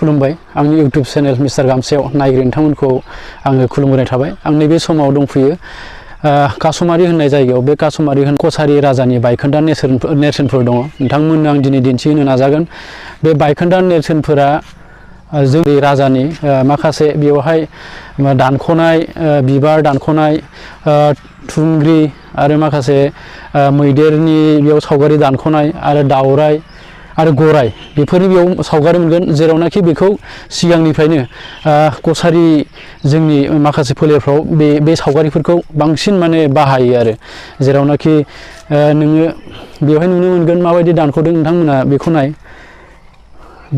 खुलुमबाय आंनि इउट्यूब channel mister गामसायाव नायग्रा नोंथांमोनखौ आङो खुलुमबोनाय थाबाय। आं नैबे समाव दंफैयो कासमारि होननाय जायगायाव। बे कासमारि कसारि राजानि बायखोन्दा नेरसोनफोर दङ। नोंथांमोननो आं दिनै दिन्थिहोनो नाजागोन। बे बायखोन्दा नेरसोनफोरा जोंनि राजानि माखासे बेवहाय दानख'नाय बिबार दानख'नाय थुंग्रि आरो माखासे मैदेरनि बेयाव सावगारि दानख'नाय आरो दावराय आरो गराय बेफोरनि बेयाव सावगारि मोनगोन, जेरावनाखि बेखौ सिगांनिफ्रायनो कसारि जोंनि माखासे फोलेरफ्राव बे सावगारिफोरखौ बांसिन माने बाहायो आरो जेरावनाखि नोङो बेवहाय नुनो मोनगोन माबायदि दानख'दों नोंथांमोना बेखौ नाय।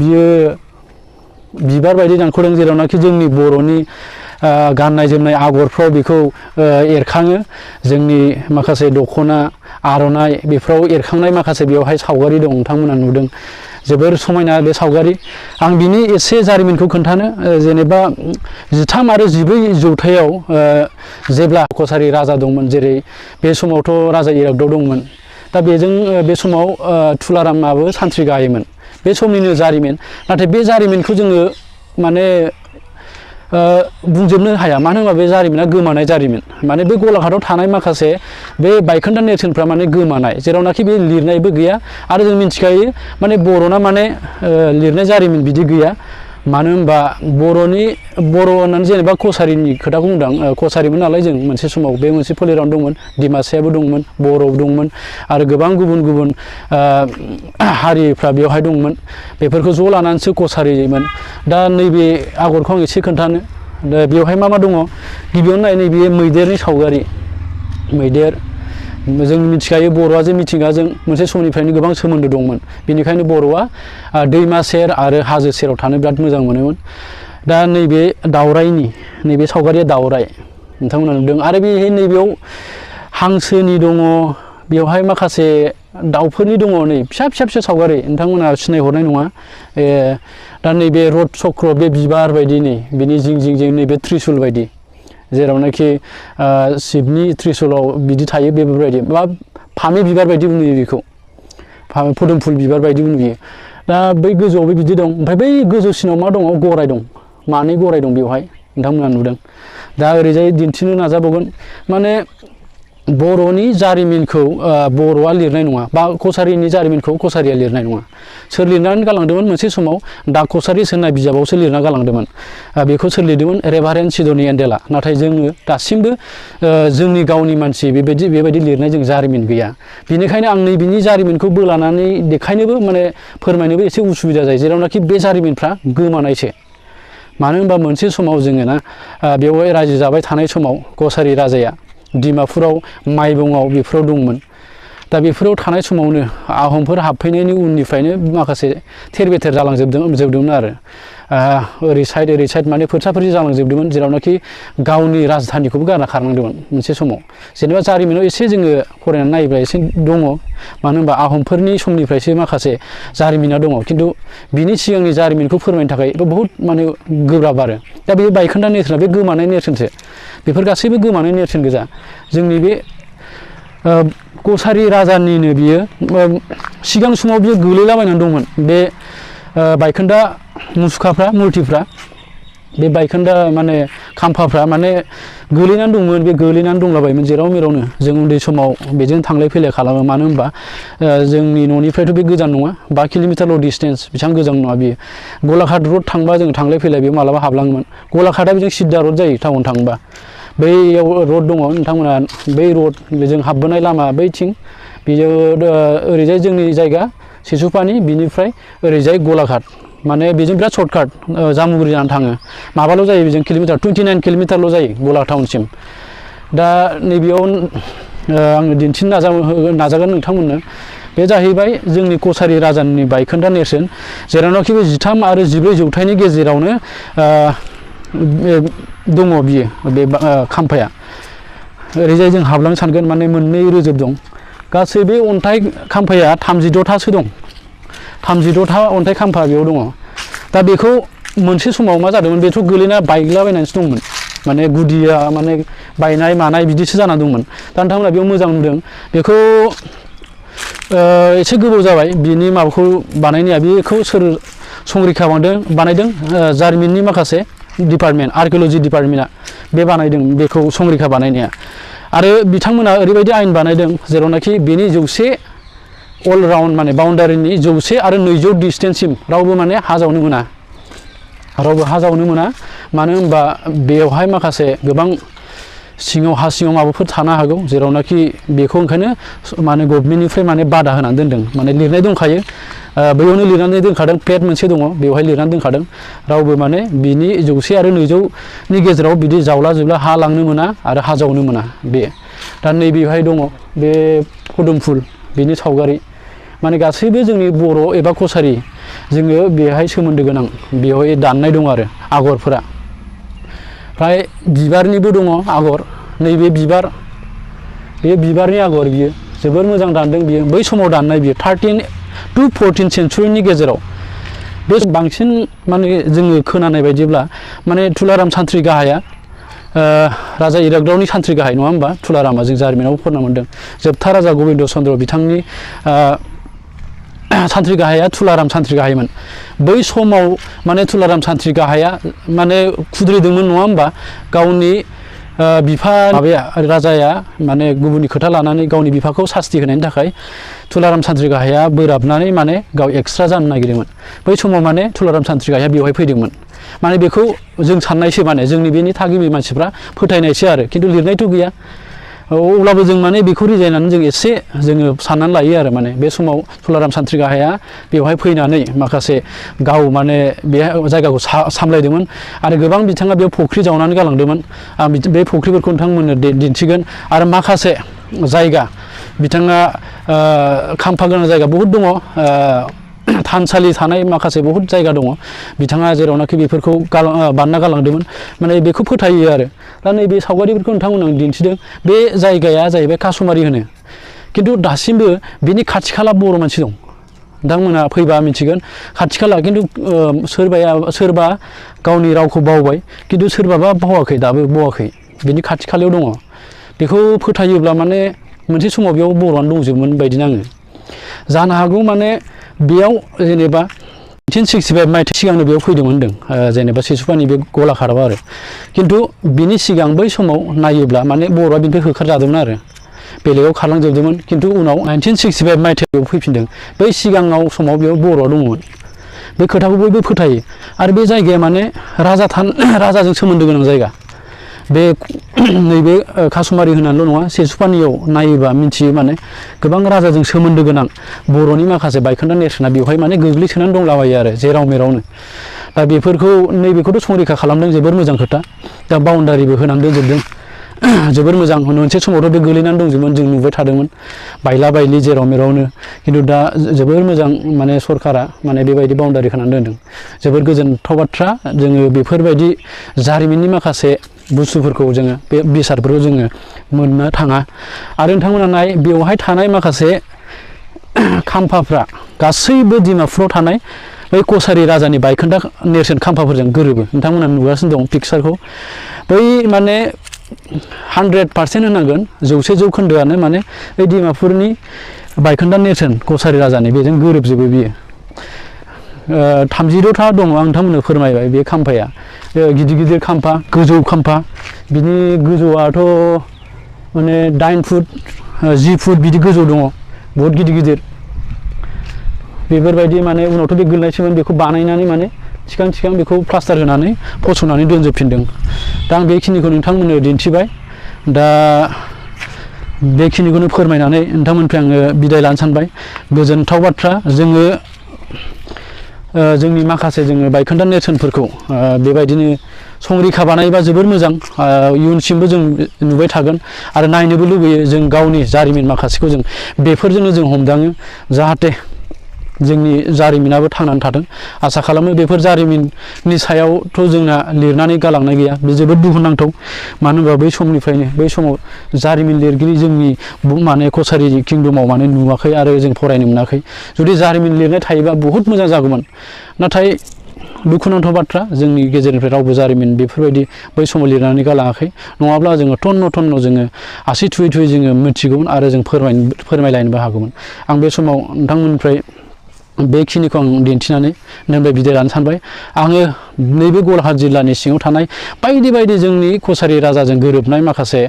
बियो बिबार बायदि दानख'दों, जेरावनाखि जोंनि बर'नि गाननाय जोमनाय आगरफ्राव बेखौ एरखाङो। जोंनि माखासे दख'ना आर'नाइ बेफोराव एरखांनाय माखासे बेवहाय सावगारि दं, नोंथांमोना नुदों। जोबोर समायना बे सावगारि। आं बिनि एसे जारिमिनखौ खोन्थानो, जेनेबा 13 आरो 14 जौथायाव जेब्ला कसारि राजा दंमोन, जेरै बे समावथ' राजा इरागदाव दंमोन। दा बेजों बे समाव तुलारामाबो सान्थ्रि गाहायमोन। बे समनिनो जारिमिन। नाथाय बे जारिमिनखौ जोङो माने बुंजोबनो हाया, मानो होनबा बे जारिमिना गोमानाय जारिमिन। माने बे गलाघाटआव थानाय माखासे बे बायखोन्दा नेरसोनफ्रा माने गोमानाय, जेरावनाखि बे लिरनायबो गैया। आरो जों मिथिखायो माने बर'ना माने लिरनाय जारिमिन बिदि गैया। मानो होनबा बर' होननानै जेनेबा कसारिनि खोथाखौ बुंदों। कसारिमोन नालाय जों मोनसे समाव बे मोनसे फोलेरावनो दंमोन। डिमासायाबो दंमोन, बर' दंमोन आरो गोबां गुबुन गुबुन हारिफ्रा बेवहाय दंमोन। बेफोरखौ ज' लानानैसो कसारिमोन। दा नैबे आगरखौ आं एसे खोन्थानो। दा बेवहाय मा दङ, गिबियावनो नाय, नैबे मैदेरनि सावगारि। मैदेर, जों मिथिखायो बर'आ जे मिथिंगाजों मोनसे समनिफ्रायनो गोबां सोमोन्दो दंमोन। बेनिखायनो बर'आ दैमा सेर आरो हाजो सेराव थानो बिराद मोजां मोनोमोन। दा नैबे दावरायनि नैबे सावगारिया दावराय, नोंथांमोना नुदों। आरो नैबेयाव हांसोनि दङ, बेवहाय माखासे दाउफोरनि दङ। नै फिसा फिसा सावगारि, नोंथांमोना सिनायहरनाय नङा। दा नैबे रड चक्र, बे बिबार बायदि, नै बिनि जिं जिं नैबे त्रिशुल बायदि, जेरावनाखि शिबनि त्रिशुलाव बिदि थायो बेफोरबायदि, बा फामे बिबार बायदिबो नुयो बेखौ, फुदुमफुल बिबार बायदिबो नुयो। दा बै गोजौआवबो बिदि दं। ओमफ्राय बै गोजौसिनाव मा दङ, गराय दं, मानै गराय दं बेवहाय, नोंथांमोना नुदों। दा ओरैजाय दिन्थिनो नाजाबावगोन। माने बर'नि जारिमिनखौ बर'आ लिरनाय नङा, बा कसारिनि जारिमिनखौ कसारिया लिरनाय नङा। सोर लिरनानै गालांदोंमोन, मोनसे समाव दा कसारिस होननाय बिजाबावसो लिरना गालांदोंमोन। बेखौ सोर लिरदोंमोन, रेभारेन्ड सिडनी एन्डेला। नाथाय जोङो दासिमबो जोंनि गावनि मानसि बेबायदि लिरनाय जों जारिमिन गैया। बेनिखायनो आं नैबेनि जारिमिनखौ बोलानानै देखायनोबो माने फोरमायनोबो एसे उसुबिदा जायो, जेरावनाखि बे जारिमिनफ्रा गोमानायसो। मानो होनबा मोनसे समाव जोङो ना बेवहाय रायजो जाबाय थानाय समाव कसारि राजाया डिमापुराव, माइबंआव बेफोराव दंमोन। दा बेफोराव थानाय समावनो आहमफोर हाबफैनायनि उननिफ्रायनो माखासे थेर बेथेर जालांजोबदोंमोन आरो ओरै साइड माने फोरसाफोरसि जालांजोबदोंमोन, जेरावनाखि गावनि राजधानिखौबो गारना खारनांदोंमोन मोनसे समाव। जेनेबा जारिमिनाव एसे जोङो फरायनानै नायोब्ला एसे दङ। मानो होनबा आहमफोरनि समनिफ्रायसो माखासे जारिमिना दङ, खिन्थु बिनि सिगांनि जारिमिनखौ फोरमायनो थाखाय बहुद माने गोब्राब आरो। दा बे बायखोन्दा नेरसोना बे गोमानाय नेरसोनसो। बेफोर गासैबो गोमानाय नेरसोन गोजा। जोंनि बे कसारि राजानिनो बियो सिगां समाव बियो गोलैलाबायनानै दंमोन। बे बायखोन्दा मुसुखाफ्रा, मुर्तिफ्रा, बे बायखोन्दा माने खाम्फाफ्रा माने गोलैनानै दंमोन। बे गोलैनानै दंलाबायोमोन जेराव मेरावनो। जों उन्दै समाव बेजों थांलाय फैलाय खालामो। मानो होनबा जोंनि न'निफ्रायथ' बे गोजान नङा, 5 किल'मिटारल' डिसटेन्स, बेसेबां गोजान नङा बियो। गलाघाट रड थांबा जों थांलाय फैलाय बेयाव मालाबा हाबलाङोमोन। गलाघाटआ बेजों सिद्दा रड जायो टाउन थांबा। बैयाव रड दङ, नोंथांमोना बै रड, बेजों हाबबोनाय लामा बैथिं, बेजों ओरैजाय जोंनि जायगा सेसुपानि, बिनिफ्राय ओरैजाय गलाघाट, माने बेजों बिराद सर्टकाट जामुगुरि जानानै थाङो। माबाल' जायो बेजों किल'मिटार, 29 किल'मिटारल' जायो गलाघाट टाउनसिम। दा नैबेयाव आङो दिन्थिनो नाजागोन नोंथांमोननो। बे जाहैबाय जोंनि कसारि राजानि बायखोन्दा नेरसोन, जेरावनाखि बे 13 आरो 14 जौथाइनि गेजेरावनो दङ बियो, बे खाम्फाया। ओरैजाय जों हाबलांनो सानगोन, माने मोननै रोजोब दं। गासै बे अन्थाइ खाम्फाया 36थासो दं। 36था अन्थाइ खाम्फा बेयाव दङ। दा बेखौ मोनसे समाव मा जादोंमोन, बेथ' गोलैना बायग्लाबायनानैसो दंमोन। माने गुदिया माने बायनाय मानाय बिदिसो जाना दंमोन। दा नोंथांमोना बेयाव मोजां नुदों। बेखौ एसे गोबाव जाबाय बिनि माबाखौ बानायनाया। बेखौ सोर संरैखा बानायदों जारिमिननि माखासे डिपार्टमेन्ट आर्किअलजि डिपार्टमेन्टआ बे बानायदों बेखौ संरैखा बानायनाया आरो बिथांमोना ओरैबायदि आयेन बानायदों जेरावनाखि बेनि 100 अल राउन्ड माने बाउन्डारिनि 100 आरो 200 डिस्टेन्ससिम रावबो माने हा जावनो मोना रावबो हा जावनो मोना मानो होनबा बेवहाय माखासे गोबां सिङाव हा सिङाव माबाफोर थानो हागौ जेरावनाखि बेखौ ओंखायनो माने गभर्नमेन्टनिफ्राय माने बादा होनानै दोनदों माने लिरनाय दंखायो बैयावनो लिरनानै दोनखादों प्लेट मोनसे दङ बेवहाय लिरनानै दोनखादों रावबो माने बिनि 100 आरो 200 नि गेजेराव बिदि जावला जोबला हा लांनो मोना आरो हा जावनो मोना बे दा नैबेहाय दङ बे पदुमफुल बिनि सावगारि माने गासैबो जोंनि बर' एबा कसारि जोङो बेहाय सोमोन्दो गोनां बेवहाय दाननाय दं आरो आगरफोरा फ्राय बिबारनिबो दङ आगर नैबे बिबार बे बिबारनि आगर बियो जोबोर मोजां दानदों बियो बै समाव दाननाय बियो 13 to 14 सेन्चुरिनि गेजेराव बे बांसिन माने जोङो खोनानाय बायदिब्ला माने तुलाराम सान्थ्रि गाहाया राजा इरागदावनि सान्थ्रि गाहाय नङा होमबा तुलारामा जों जारिमिनाव फरायनो मोन्दों जोबथा राजा गबिन्द चन्द्र बिथांनि सान्थ्रि गाहाया तुलाराम सान्थ्रि गाहायमोन बै समाव माने तुलाराम सान्थ्रि गाहाया माने खुद्रिदोंमोन नङा होमबा गावनि बिफा माबाया राजाया माने गुबुननि खोथा लानानै गावनि बिफाखौ सास्ति होनायनि थाखाय तुलाराम सान्थ्रि गाहाया बोराबनानै माने गाव एक्सट्रा जानो नागिरदोंमोन बै समाव माने तुलाराम सान्थ्रि गाहाया बेवहाय फैदोंमोन माने बेखौ जों साननायसो माने जोंनि बेनि थागिबि मानसिफ्रा फोथायनायसो आरो खिन्थु लिरनायथ' गैया अब्लाबो जों माने बेखौ रिजायनानै जों एसे जोङो साननानै लायो आरो माने बे समाव तुलाराम सान्थ्रि गाहाया बेवहाय फैनानै माखासे गाव माने बे जायगाखौ सामलायदोंमोन आरो गोबां बिथाङा बेयाव फुख्रि जावनानै गालांदोंमोन आं बे फुख्रिफोरखौ नोंथांमोननो दिन्थिगोन आरो माखासे जायगा बिथाङा खाम्फा गोनां जायगा बहुद दङ थानसालि थानाय माखासे बहुत जायगा दङ बिथाङा जेरावनाखि बेफोरखौ बानायना गालांदोंमोन माने बेखौ फोथायो आरो दा नैबे सावगारिफोरखौ नोंथांमोननो दिन्थिदों बे जायगाया जाहैबाय कासुमारि होनो खिन्थु दासिमबो बिनि खाथि खाला बर' मानसि दं नोंथांमोना फैबा मिथिगोन खाथि खाला खिन्थु सोरबा गावनि रावखौ बावबाय खिन्थु सोरबाबा बावाखै दाबो बावाखै बिनि खाथि खालायाव दङ बेखौ फोथायोब्ला माने मोनसे समाव बेयाव बर'आनो दंजोबोमोन बायदि नाङो जानो हागौ माने बेयाव जेनेबा 1965 मायथाइ सिगांनो बेयाव फैदोंमोन होनदों जेनेबा सिसुपानि बे गलाघाटआव आरो खिन्थु बिनि सिगां बै समाव नायोब्ला माने बर'आ बिनिफ्राय होखारजादोंमोन आरो बेलेगाव खारलांजोबदोंमोन खिन्थु उनाव 1965 मायथाइयाव फैफिनदों बै सिगाङाव समाव बेयाव बर'आ दंमोन बे खोथाखौ बयबो फोथायो आरो बे जायगाया माने राजाजों सोमोन्दो गोनां जायगा बे नैबे कासुमारि होननानैल' नङा सिसुपानियाव नायोबा मिथियो माने गोबां राजाजों सोमोन्दो गोनां बर'नि माखासे बायखोन्दा नेरसोना बेवहाय माने गोग्लैसोनानै दंलाबायो आरो जेराव मेरावनो दा बेफोरखौ नैबेखौथ' संरैखा खालामदों जोबोर मोजां खोथा दा बाउन्डारिबो होनानै दोनजोबदों जोबोर मोजां मोनसे समावथ' बे गोलैनानै दंजोबोमोन जों नुबाय थादोंमोन बायला बायलि जेराव मेरावनो खिन्थु दा जोबोर मोजां माने सरकारा माने बेबायदि बाउन्डारि होनानै दोनदों जोबोर गोजोनथाव बाथ्रा जोङो बेफोरबायदि जारिमिननि माखासे बुस्थुफोरखौ जोङो बे बेसादफोरखौ जोङो मोननो थाङा आरो नोंथांमोना नाय बेवहाय थानाय माखासे खाम्फाफ्रा गासैबो डिमापुराव थानाय बै कसारि राजानि बायखोन्दा नेरसोन खाम्फाफोरजों गोरोबो नोंथांमोना नुगासिनो दं पिक्सारखौ बै माने 100% होनांगोन 100% माने बै डिमापुरनि बायखोन्दा नेरसोन कसारि राजानि बेजों गोरोबजोबो बियो 32था दङ आं नोंथांमोननो फोरमायबाय बे खाम्फाया गिदिर गिदिर खाम्फा गोजौ खाम्फा बिनि गोजौआथ' माने 9 फुट 10 फुट बिदि गोजौ दङ बहुत गिदिर गिदिर बेफोरबायदि माने उनावथ' बे गोलैनायसोमोन बेखौ बानायनानै माने सिगां बेखौ प्लास्टार होनानै फसंनानै दोनजोबफिनदों दा आं बेखिनिखौ नोंथांमोननो दिन्थिबाय दा बेखिनिखौनो फोरमायनानै नोंथांमोननिफ्राय आङो बिदाय लानो सानबाय गोजोनथाव बाथ्रा जोङो जोंनि माखासे जोङो बायखोन्दा नेरसोनफोरखौ बेबायदिनो संरैखा बानायबा जोबोर मोजां इयुनसिमबो जों नुबाय थागोन आरो नायनोबो लुबैयो जों गावनि जारिमिन माखासेखौ जों बेफोरजोंनो जों हमदाङो जाहाथे जोंनि जारिमिनाबो थांनानै थाथों आसा खालामो बेफोर जारिमिननि सायावथ' जोंना लिरनानै गालांनाय गैया बे जोबोद दुखुनांथाव मानो होनबा बै समनिफ्रायनो बै समाव जारिमिन लिरगिरि जोंनि माने कसारि किंडमाव माने नुवाखै आरो जों फरायनो मोनाखै जुदि जारिमिन लिरनाय थायोबा बहुद मोजां जागौमोन नाथाय दुखुनांथाव बाथ्रा जोंनि गेजेरनिफ्राय रावबो जारिमिन बेफोरबायदि बै समाव लिरनानै गालाङाखै नङाब्ला जोङो टन्न जोङो आसि थुयै थुयै जोङो मिथिगौमोन आरो जों फोरमायलायनोबो हागौमोन आं बे समाव नोंथांमोननिफ्राय बेखिनिखौ आं दिन्थिनानै नोंनिफ्राय बिदाय लानो सानबाय। आङो नैबे गलाघाट जिल्लानि सिङाव थानाय बायदि बायदि जोंनि कसारि राजाजों गोरोबनाय माखासे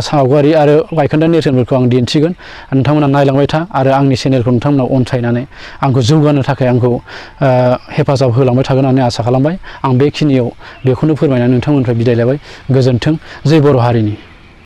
सावगारि आरो बायखोन्दा नेरसोनफोरखौ आं दिन्थिगोन। नोंथांमोना नायलांबाय था आरो आंनि चेनेलखौ नोंथांमोना अनसायनानै आंखौ जौगानो थाखाय आंखौ हेफाजाब होलांबाय थागोन होननानै आसा खालामबाय। आं बेखिनियाव बेखौनो फोरमायनानै नोंथांमोननिफ्राय बिदाय लाबाय। गोजोन्थों। जै बर' हारिनि।